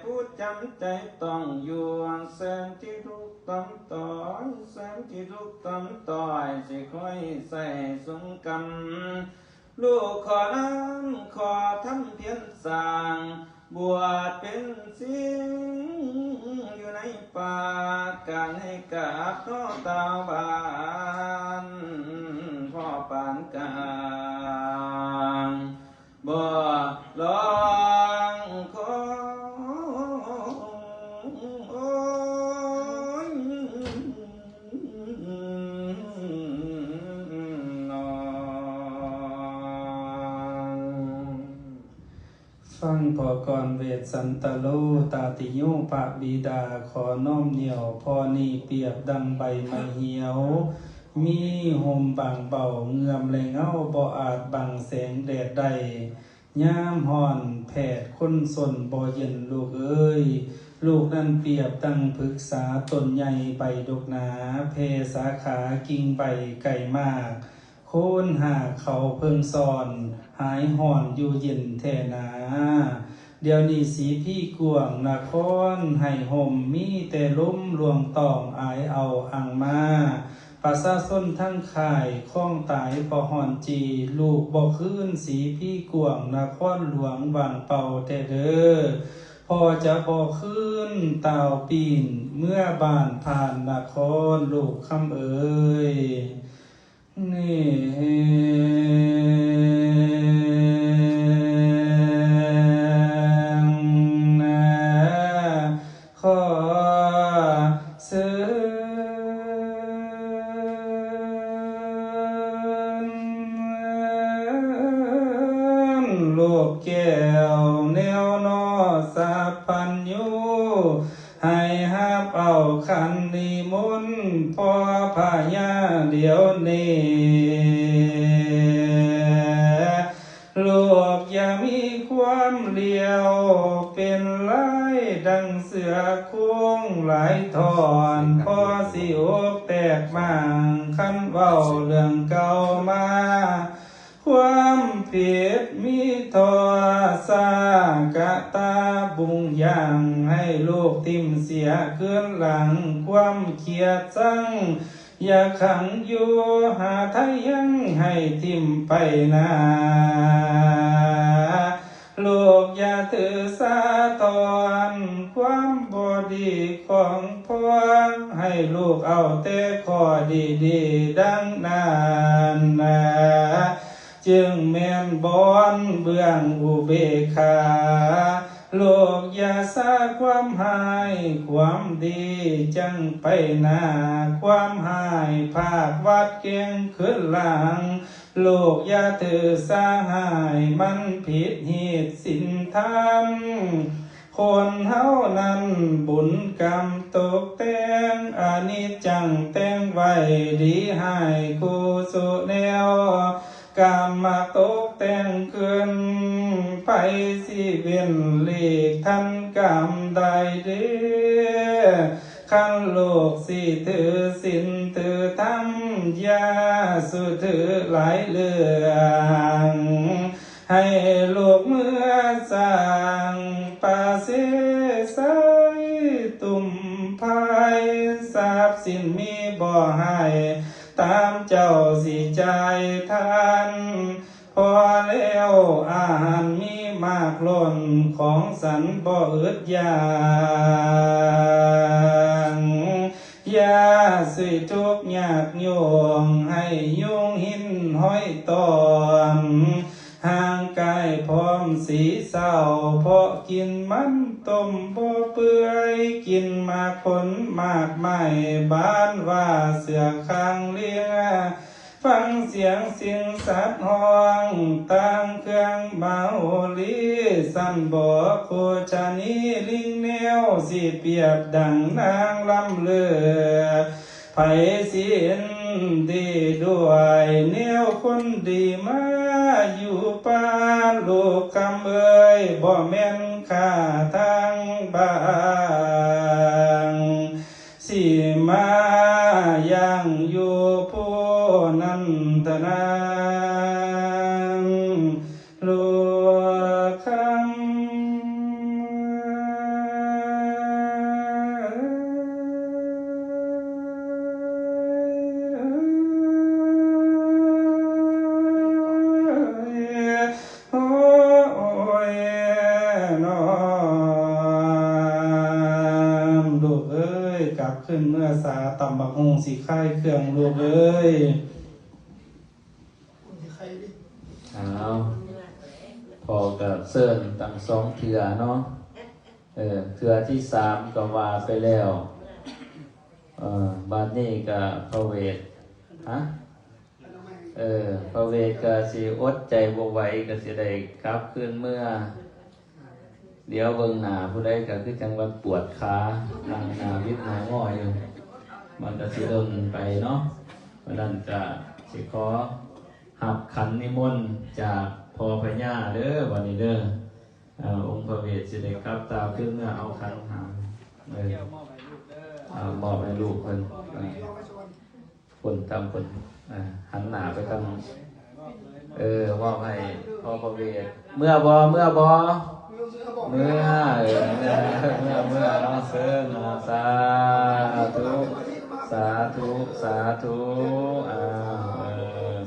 ຜູ້ຈຳໃຈຕ້ອງຢູ່ ແສນທີ່ທຸກຕ່ຳຕ້ອຍ ແສນທີ່ທຸກຕ່ຳຕ້ອຍ ຊິຄອຍໃຊ້ສົງກຳ ລູກຂໍນຳ ຂໍທຳພຽນສ້າງ ບວດເປັນສິງຢູ່ໃນປ່າ ການໃຫ້ກາບເນາະຕາວບ້ານ ພໍ່ປານກາງ ບໍ່ລອງຂໍ ໂອ້ຍ ນ້ອງ ຟັງ ຂໍກ່ອນເວດສັນຕະໂລຕາຕິໂຍພະບິດາ ຂໍນ້ອມໜຽວພໍ່ນີ້ປຽບດັ່ງໃບໄມ້ຫ່ຽວ ມີຮົ່ມບາງເບົາ ເງື່ອມແລເຫງົາບໍ່ອາດບັງແສງແດດໄດ້ ຍາມຮ້ອນແຜດຄົນຊົນບໍ່ເຢັນລູກເອີຍ ລູກນັ້ນປຽບດັ່ງພຶກສາຕົ້ນໃຫຍ່ໃບດົກໜາ ແຜ່ສາຂາກິ່ງໃບໄກ່ໝາກ ໂຄນຫາກເຂົາເພິ່ງຊ້ອນ ຫາຍຮ້ອນຢູ່ເຢັນແທ້ນາ. ດຽວນີ້ສີພີກວ້າງນະຄອນໃຫ້ຮົ່ມ ມີແຕ່ລົມລວງຕ້ອງອາຍເອົາອັ່ງມາ ປະຊາຊົນທັງຄ້າຍຄອງຕາຍເພາະຮ້ອນຈີ ລູກບໍ່ຄືນສີພີກວ້າງນະຄອນຫຼວງວ່າງເປົ່າແທ້ເດີ ພໍ່ຈະບໍ່ຄືນຕ່າວປີ້ນເມືອບ້ານຜ່ານນະຄອນ ລູກຄຳເອີຍ. ນີ້ນະ ຂໍເຊີນລູກແກ້ວແນວນໍສັບພັນຍູ ໃຫ້ຮັບເອົາຂັນນິມົນພໍ່ພະຍາດຽວນີ້ ລູກຢ່າມີຄວາມຫຼຽວເປັນລາຍ ດັ່ງເສືອໂຄ່ງຫຼາຍທ່ອນ ພໍຊິອົກແຕກໝາງ ຄັນເວົ້າເລື່ອງເກົ່າມາ ຄວາມຜິດມີທໍ່ສາກະຕາບຸງຢ່າງ ໃຫ້ລູກຖິ້ມເສຍຄືນຫຼັງ ຄວາມຄຽດຊັງຢ່າຂັງຢູ່ ຫາໄທຍັງໃຫ້ຖິ້ມໄປໜ້າ ລູກຢ່າຖືສາທອນຄວາມບໍ່ດີຂອງພໍ່ ໃຫ້ລູກເອົາແຕ່ຂໍ້ດີໆ ດັ່ງນັ້ນນະ ຈຶ່ງແມ່ນບ່ອນເບື້ອງອຸເບກຂາ ລູກຢ່າສາຄວາມຮ້າຍຄວາມດີ ຈັ່ງໄປໜ້າຄວາມຮ້າຍ ພາກວັດແກ່ງຂຶ້ນຫຼັງ ລູກຢ່າຖືສາຮ້າຍ ມັນຜິດຮີດສິນທຳ ຄົນເຮົານັ້ນບຸນກຳຕົກແຕ່ງ ອະນິດຈັງແຕ່ງໄວ້ດີຮ້າຍຄູ່ສູ່ແນວ ກຳມາຕົກແຕ່ງຂຶ້ນ ໃຜຊິເວັ້ນຫຼີກທັນກຳໄດ້ເດ ຄັນລູກຊິຖືສິນຖືທຳ ຢ່າສູ່ຖືຫຼາຍເລື່ອງ ໃຫ້ລູກເມືອສ້າງປາເສໃສ ຕຸ້ມພາຍຊັບສິນມີບໍ່ໃຫ້ ຕາມເຈົ້າຊິຈ່າຍທານ ພໍແລ້ວອາຫານມີມາກລົ້ນ ຂອງສັນບໍ່ອຶດຢາກ ຢ່າຊິທຸກຍາກໂຍງ ໃຫ້ຍຸງຫິນຫ້ອຍຕອມ ຮ່າງກາຍພ້ອມສີເສົ້າ ເພາະກິນມັນຕົ້ມບໍ່ເປື່ອຍ ກິນໝາກຜົນໝາກໄມ້ ບານວ່າເສືອຄາງເລຍ ຟັງສຽງສິ່ງສັດຮ້ອງ ຕ່າງເຄື່ອງມະໂຫຣີ ສັນບໍ່ໂຄຈະນີ ລິງແນວຊິປຽບດັ່ງນາງລຳເລີ ໃຜສິເຫັນດີດ້ວຍ ແນວຄົນດີມາຢູ່ປ່າ ລູກຄຳເອີຍ ບໍ່ແມ່ນຂ້າທາງບາງ ຊິມາຢ່າງຢູ່ຜູ້ນັ້ນທະນາງ ລູກຄຳ ໂອ້ຍນອ ລູກເອີຍ ກັບຄືນເມືອສາ ຕຳບັກຫຸ່ງຊິຄາຍເຄື່ອງ ລູກເອີຍ. ອ້າວ ພໍ່ກໍເຊີນຕັ້ງສອງເທື່ອເນາະ ເອີ ເທື່ອທີສາມກໍວ່າໄປແລ້ວ ເອີ ບາດນີ້ກໍພະເວດ ຮະ? ເອີ ພະເວດກໍຊິອົດໃຈບໍ່ໄຫວ ກໍຊິໄດ້ກັບຄືນເມືອ ດຽວເບິ່ງໜ້າຜູ້ໃດກໍຄືຈັ່ງວ່າປວດຂາ ນັ່ງໜ້າບິດໜ້າງໍຢູ່ ມັນກໍຊິດົນໄປເນາະ. ເພາະນັ້ນກໍຊິຂໍຮັບຂັນນິມົນຈາກພໍ່ພະຍາເດີ ບັດນີ້ເດີ. ເອີ ອົງພະເວດຊິໄດ້ກັບຕາຄືນເມືອເອົາຂັນຫາ ເອີ ເອົາມອບໃຫ້ລູກເພິ່ນ ເອີ ຄົນຕາມຄົນ ເອີ ຫັນໜ້າໄປທາງ ເອີ ມອບໃຫ້ພໍ່ພະເວດ. ເມືອບໍ່? ເມືອບໍ່? ເມືອ ເອີ ເມືອ ເມືອ ເມືອເນາະ ເຊີນເນາະ. ສາທຸ ສາທຸ ສາທຸ ເອີ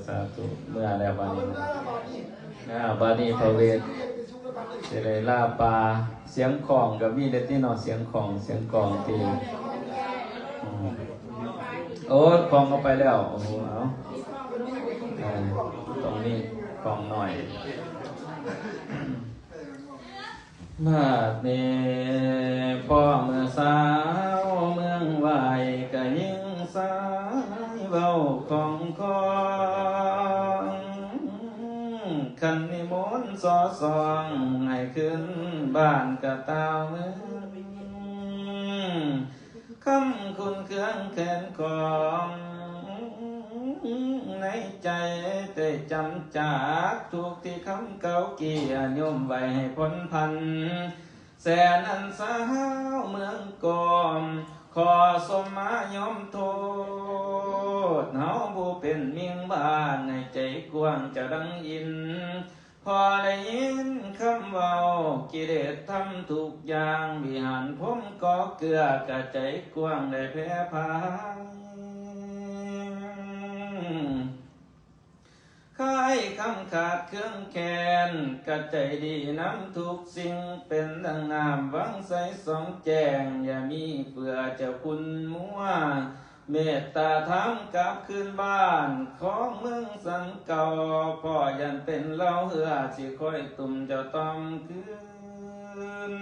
ສາທຸ ເມືອແລ້ວບາດນີ້. ອ່າ ບາດນີ້ພະເວດຊິໄດ້ລາປ່າ. ສຽງຂອງກໍມີເດ້ຕິເນາະ ສຽງຂອງ ສຽງກອງຕີ. ອືມ ໂອ້ ຂອງເອົາໄປແລ້ວ. ໂອ້ ເອົາ ເອີ ຕ້ອງມີຂອງໜ້ອຍ. ບາດນີ້ພໍ່ເມືອສາວເມືອງຫວາຍ ກະຍິງຊາຍເວົ້າຂອງຂອງ ຂັນນິມົນສໍສອງ ໃຫ້ຂຶ້ນບ້ານກະຕ່າວເມືອງ ຄຳຄຸນເຄືອງແຂນຂອງ ໃນໃຈແຕ່ຈຳຈາກ ທຸກທີ່ຄຳເກົ່າກ່ຽ ໂຍມໄວ້ໃຫ້ພົ້ນພັນ ແສນອັນສາວເມືອງກອມ ຂໍສົມມາຍອມໂທດ ເຮົາຜູ້ເປັນມິ່ງບ້ານໃນໃຈກວ້າງຈະດັງຍິນ ພໍໄດ້ຍິນຄຳເວົ້າ ກິເລດທຳທຸກຢ່າງ ວິຫານພົມກໍເກືອ ກະໃຈກວ້າງໄດ້ແຜ່ພາຍ ຄາຍຄຳຂາດເຄືອງແຄ້ນ ກະໃຈດີນຳທຸກສິ່ງ ເປັນດັ່ງນ້ຳວັງໃສສ່ອງແຈ້ງ ຢ່າມີເບື່ອເຈົ້າຄຸນມົວ ເມດຕາທຳກັບຄືນບ້ານຂອງເມືອງສັງເກົ່າ ເພາະຢ້ານເປັນເຫຼົ່າເຫື່ອ ຊິຄອຍຕຸ້ມເຈົ້າຕ້ອມຄືນ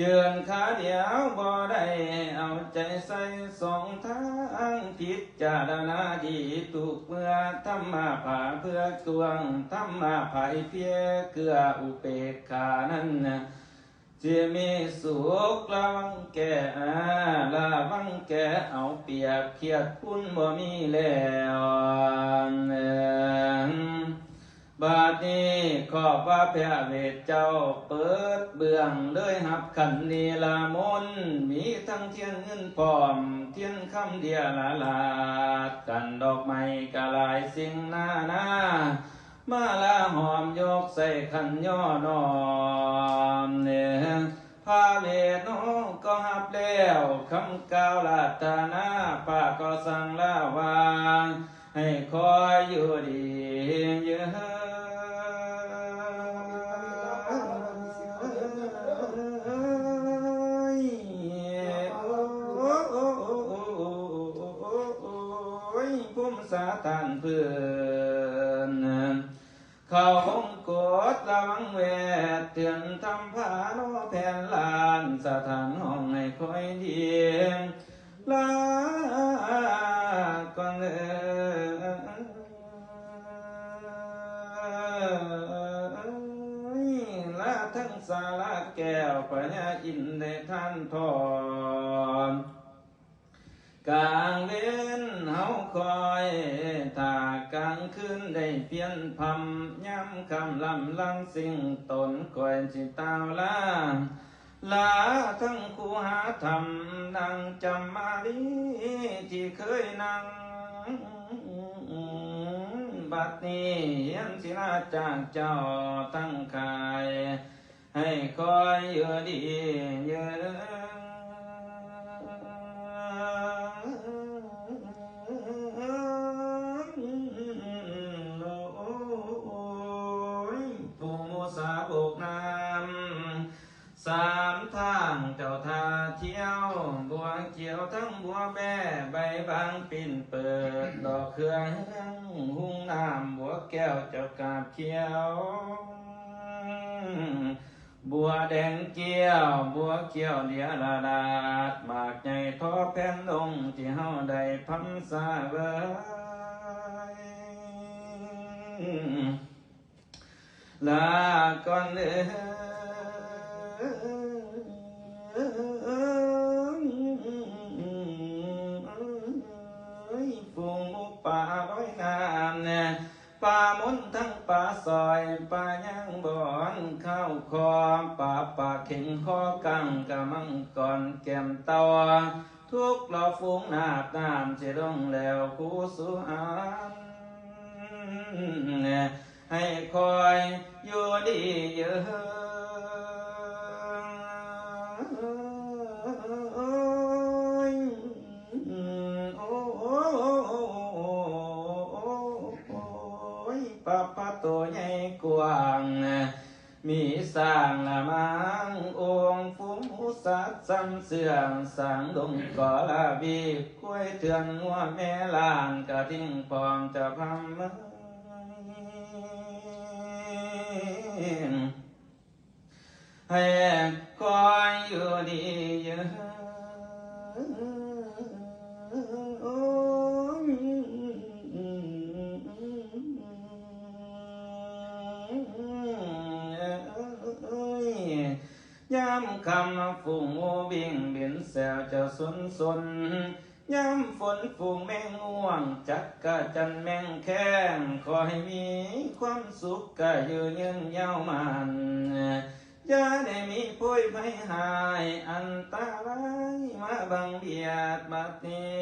ຢືນຂາດຽວບໍ່ໄດ້ ເອົາໃຈໃສ່ສອງທາງ ພິຈາລະນາດີທຸກເມື່ອ ທຳມະພາເພື່ອກວ້າງ ທຳມະພາຍເພຍເກືອ ອຸເປກຂານັ້ນນະ ຊິມີສຸກ ລະວັງແກ່ ອາ ລະວັງແກ່ເອົາປຽບ ຄຽດຄຸນບໍ່ມີແລ້ວ. ບາດນີ້ຂອບວ່າພະເວດເຈົ້າເປີດເບື້ອງ ເລີຍຮັບຂັນນິລະມົນ ມີທັງທຽນເງິນພ້ອມ ທຽນຄຳເດຍລະລາດ ກັນດອກໄມ້ກະຫຼາຍສິ່ງນານາ ມາລາຫອມຍົກໃສ່ຂັນຍໍນ້ອມ ພະເວດນ້ອງກໍຮັບແລ້ວ ຄຳກ່າວລາດຖະນາ ພະກໍສັ່ງລາວ່າ ໃຫ້ຄອຍຢູ່ດີເຢີນ. ໂອ້ຍ ພູມສາຖານພື້ນ ເຂົ້າວົງກົດລະວັງແວດ ເຕືອນທຳພາໂນແຜ່ນລ້ານ ສະຖານຫ້ອງໃຫ້ຄອຍດີ ລາກ່ອນເອີຍ ລາທັງສາລາແກ້ວ ພະຍາອິນໄດ້ທານທອນ ກາງເວັນເຮົາຄອຍຖ້າ ກາງຄືນໄດ້ພຽນພຳ ຍາມຄ່ຳລຳລັງສິ່ງຕົນ ຂ້ອຍຊິກ່າວລາ ລາທັງຄູຫາທຳ ນາງຈຳມາລີທີ່ເຄີຍນັ່ງ ບັດນີ້ຮຽນສິລາຈາກເຈົ້າທັງຂາຍ ໃຫ້ຄອຍຢູ່ດີເຢີນ. ໂອ້ຍ ຜູ້ໝູ່ສາວົກນ້ຳ ສາມທາງເຈົ້າທ່າທ່ຽວ ບົວຂຽວທັງບົວແບ້ ໃບບາງປິ່ນເປີດ ດອກເຄືອເຮືອງຮຸ່ງນ້ຳ ບົວແກ້ວເຈົ້າກາບຂຽວ ບົວແດງກ້ຽວ ບົວຂຽວເດຍລະລາດ ໝາກໃຫຍ່ທໍແຜ່ນລົງ ທີ່ເຮົາໄດ້ພຳສາເວີຍ ລາກ່ອນເດີ. ຍ ຝູງໝູປ່າລອຍນ້ຳ ປາມົນທັງປາສອຍ ປາຍາງບອນ ຂ້າວຄອ ປາປາເຂັງ ຄໍກັງ ກະມັງກອນ ແກ້ມເຕົ່າ ທຸກລາວຝູງນາບນ້ຳ ຊິລົງແລ້ວຄູສຸອານ ໃຫ້ຄອຍຢູ່ດີເຢີ ໂອ້ຍ ປາ ປາໂຕໃຫຍ່ກວ້າງ ມີຊ້າງລະມັງອົງ ຝູງໝູສັດຊຳເຊື່ອງ ຊ້າງດົງກໍລະວີ ຄວາຍເຖື່ອນ ງົວແມ່ລ້ານ ກະທິງພ້ອມຈະພຳເມີ ໃຫ້ຄອຍຢູ່ດີເຢີ ໂອ້ຍ ຍາມຄ່ຳ ຝູງໝູວິ່ງບິນແຊວຈະສົນສົນ ຍາມຝົນຝູງແມງງ່ວງ ຈັກກະຈັ່ນແມງແຄງ ຂໍໃຫ້ມີຄວາມສຸກກະຢູ່ຍືນຍາວໝັ້ນ ຢ່າໄດ້ມີໂພຍໄພຮ້າຍ ອັນຕະລາຍມາບັງບຽດບັດນີ້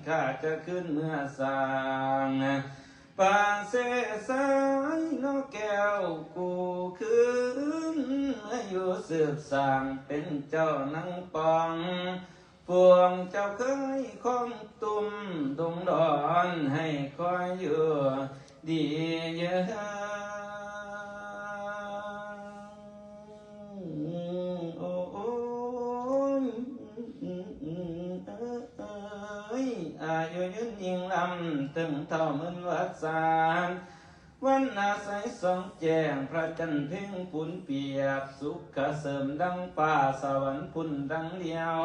ຂ້າຈະຄືນເມືອສ້າງ ປາເສສາຍນອກແກ້ວ ກູ້ຄືນມາຢູ່ສືບສ້າງ ເປັນເຈົ້ານັ່ງປ່ອງ ພວກເຈົ້າເຄີຍຄອງຕຸ້ມດົງດອນ ໃຫ້ຄອຍຢູ່ດີເຢີ ໂອ້ຍ ເອີຍ ອາຍຸຍືນຍິ່ງລ້ຳ ເຖິງເທົ່າໝື່ນວັດສາ ວັນອາໄສສ່ອງແຈ້ງ ພະຈັນເພັງປຸນປຽບ ສຸກກະເສີມດັ່ງຟ້າ ສະຫວັນພຸ້ນດັ່ງດຽວ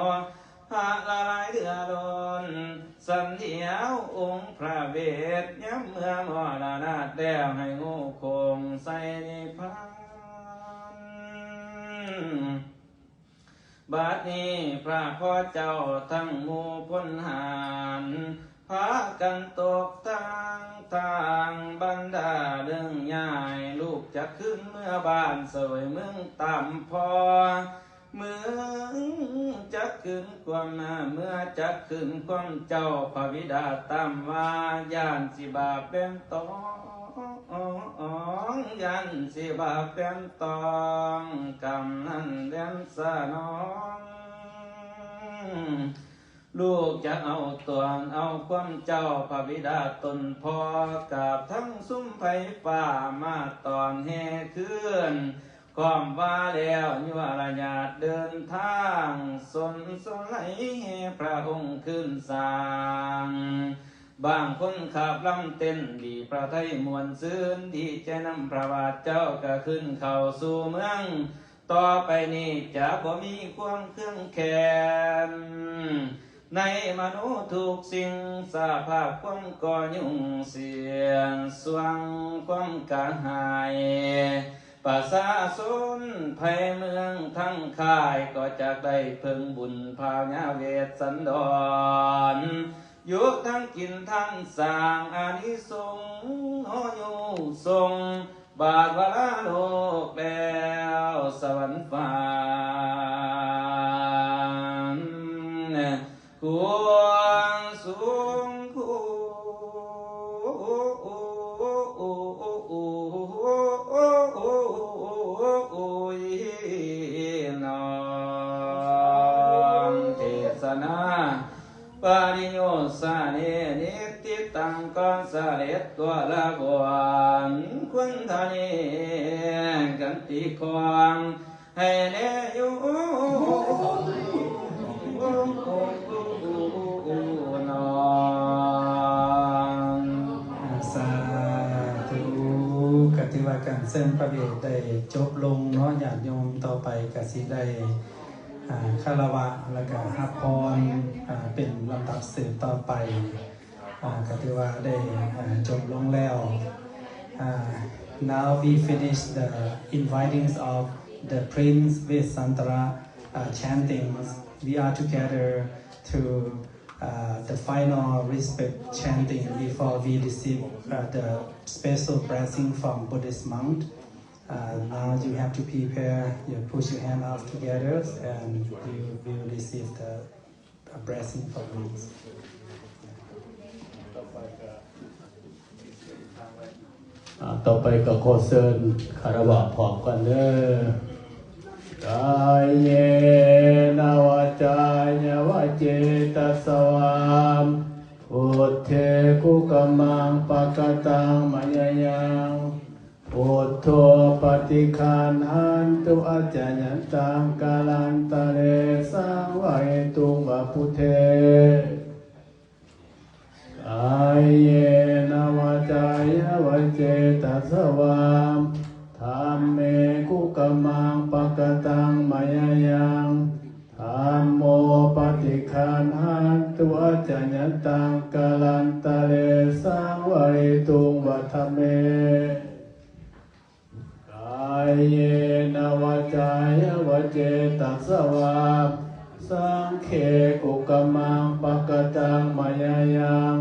ພະລະລາຍເຫຼືອລົ້ນ ສັນດຽວອົງພະເວດ ຍາມເມື່ອມໍລະນາດແລ້ວ ໃຫ້ໂງ່ໂຄ້ງໃສ່ນິບພານ. ບັດນີ້ພະພໍ່ເຈົ້າທັງໝູ່ພົນຫານ ພາກັນຕົກທາງທາງ ບັນດາເລື່ອງຍ້າຍ ລູກຈະຄືນເມືອບ້ານ ສະເຫວີຍເມືອງຕາມພໍ່ ເມືອງຈະຄືນຄວາມ ເມືອຈະຄືນຄວາມເຈົ້າ ພະບິດາຕາມວ່າ ຢ້ານຊິບາບແບນຕອງ ຢ້ານຊິບາບແບນຕອງ ກຳນັ້ນແດນສະໜອງ ລູກຈະເອົາຕົວເອົາຄວາມເຈົ້າ ພະບິດາຕົນພໍ່ ກັບທັງຊຸມໄພຟ້າ ມາຕ້ອນແຫ່ຄືນ ຄວາມວ່າແລ້ວ ຍົວລະຍາດເດີນທາງ ສົນສະໄຫຼແຫ່ພະອົງຄືນສ້າງ ບາງຄົນຂັບລຳເຕັ້ນ ດີພະໄທມ່ວນຊື່ນ ດີໃຈນຳພະບາດເຈົ້າ ກະຄືນເຂົ້າສູ່ເມືອງ ຕໍ່ໄປນີ້ຈະບໍ່ມີຄວາມເຄືອງແຄ້ນ ໃນມະໂນທຸກສິ່ງ ສະພາບຄວາມກໍຫຍຸ້ງເສຍ ສ່ວງຄວາມກະຫາຍ ປະຊາຊົນໄພເມືອງທັງຄ້າຍ ກໍຈັກໄດ້ເພິ່ງບຸນພາຍາເວດສັນດອນ ຢູ່ທັງກິນທັງສ້າງ ອານິສົງ ຫໍຢູ່ສົງ ບາດວາລາໂລກແລ້ວ ສະຫວັນຟານ ຄວາມສູງພູ ໂອ້ຍ ນ້ອງເທດສະນາ ປະລິໂຍສະເນ ນິດຕິຕັງ ກໍສະເລັດຕົວລະບວນ ຄວນທະເນກັນຕິຄອງ ໃຫ້ແລຢູ່ນ້ອງ. ສາທຸ ກະຖືວ່າການເຊີນພະເວດໄດ້ຈົບລົງເນາະ ຍາດໂຍມ. ຕໍ່ໄປກະຊິໄດ້ ອ່າ ຄາລະວະ ແລ້ວກະຮັບພອນ ອ່າ ເປັນລຳດັບສືບຕໍ່ໄປ ອ່າ ກະຖືວ່າໄດ້ ອ່າ ຈົບລົງແລ້ວ ອ່າ Now we finish the invitings of the Prince Vesantara uh, chantings. We are together to uh, the final respect chanting before we receive uh, the special blessing from Buddhist monk. Uh, now you have to prepare, you push your hand out together and you will receive the a blessing from me. ອ່າ ຕໍ່ໄປກໍຂໍເຊີນຄາລະວະພ້ອມກັນເດີ. Kāyena vācāya va cetasā vā, buddhe kukammaṃ pakataṃ mayā yaṃ, buddho paṭiggaṇhatu accayantaṃ kālantare saṃvarituṃ va buddhe. Kāyena vācāya va cetasā vā, dhamme kukammaṃ pakataṃ mayā yaṃ, dhammo paṭiggaṇhatu accayantaṃ kālantare saṃvarituṃ va dhamme. Kāyena vācāya va cetasā vā, saṅghe kukammaṃ pakataṃ mayā yaṃ,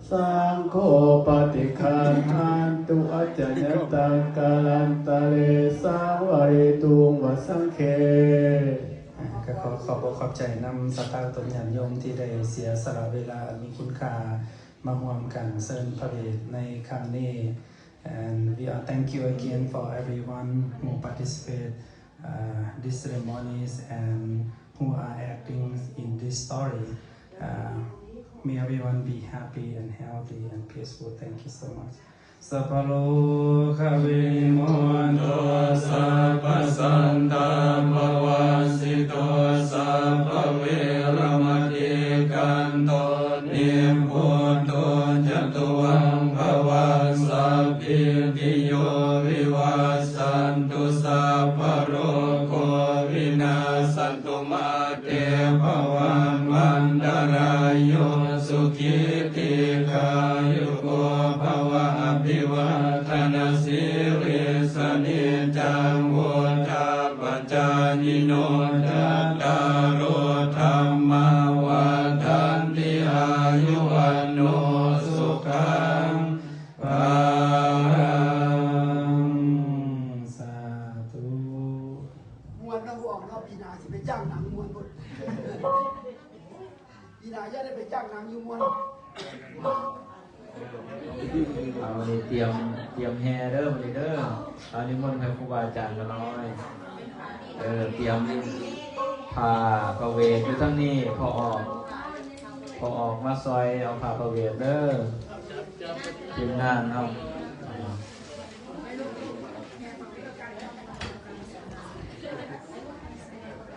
saṅgho paṭiggaṇhatu accayantaṃ kālantare saṃvarituṃ va saṅghe. ກໍຂໍຂອບອົກຂອບໃຈນຳສັດທາຕົນຍາດໂຍມທີ່ໄດ້ເສຍສະຫຼະເວລາອັນມີຄຸນຄ່າ ມາຮ່ວມກັນເຊີນພະເວດໃນຄັ້ງນີ້. And we are thank you again for everyone who participate uh, these ceremonies and who are acting in this story. Uh, may everyone be happy and healthy and peaceful. Thank you so much. ສັບພະໂລກະວິມຸດໂຕ ສັບພະສັນຕາປະວັດສິໂຕ ສັບພະເວລະມະຕິກັນໂຕ ນິບພຸດໂຕ ຈະຕຸວັງພະວັດ ສັບພິຕິໂຍ ວິວັດສັນຕຸ ສັບພະໂລໂກ ວິນາສັນຕຸ ມາ ເຕພະວັງ ວັນຕະລາໂຍ ສຸຂີ ດີຄາຍຸໂກ ພະວະ ອະພິວາທະນະສີລິສະ ນິຈຈັງ ວຸດທາປະຈາຍິໂນ ຈັດຕາໂລ ທຳມາ ວັດທັນຕິ ອາຍຸ ວັນໂນ ສຸຂັງ ພະລັງ ສາທຸ. ມ່ວນເນາະ ບໍ່ອອກເນາະ ປີໜ້າຊິໄປຈ້າງໜັງມ່ວນພຸ້ນ ປີໜ້າຢ່າໄດ້ໄປຈ້າງໜັງຢູ່ມ່ວນ. ເອົາ ນີ້ຕຽມ ຕຽມແຫ່ເດີມື້ນີ້ເດີ. ເອົາ ນິມົນໃຫ້ຄູບາອາຈານຂ້ານ້ອຍ ເອີ ຕຽມຜ້າພະເວດຢູ່ທາງນີ້ ພໍ່ອອກ ພໍ່ອອກມາຊ່ອຍເອົາຜ້າພະເວດເດີ ທີມງານເຮົາ.